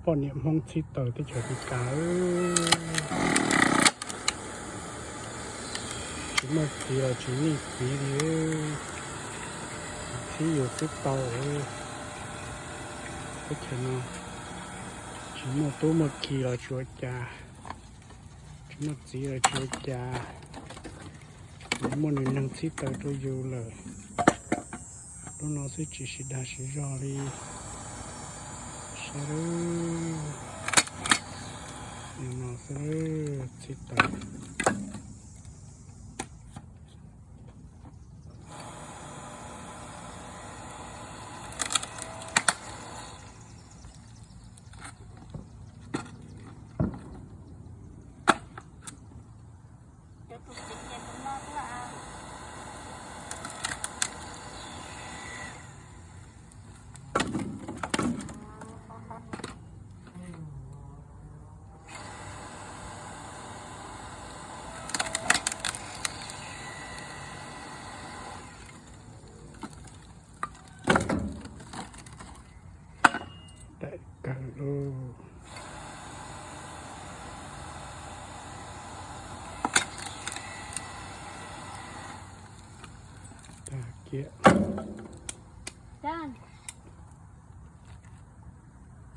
Poj niam Hmoob txhib taws teb chaws Amelikas, tsis muaj txiv los tsis nij txiv li. Txhib yus xwb tau. Teb chaws no tsis muaj tub muaj ki los tsis ua cas, tsis muaj txiv los tsis ua cas, tsuas muaj nws neeg txhib taws rau yus lawm. Lub no xwb tsis sib dag sib zog li. Saib lub no xwb txhib taws. Daim kawg lauj. Tag kiag.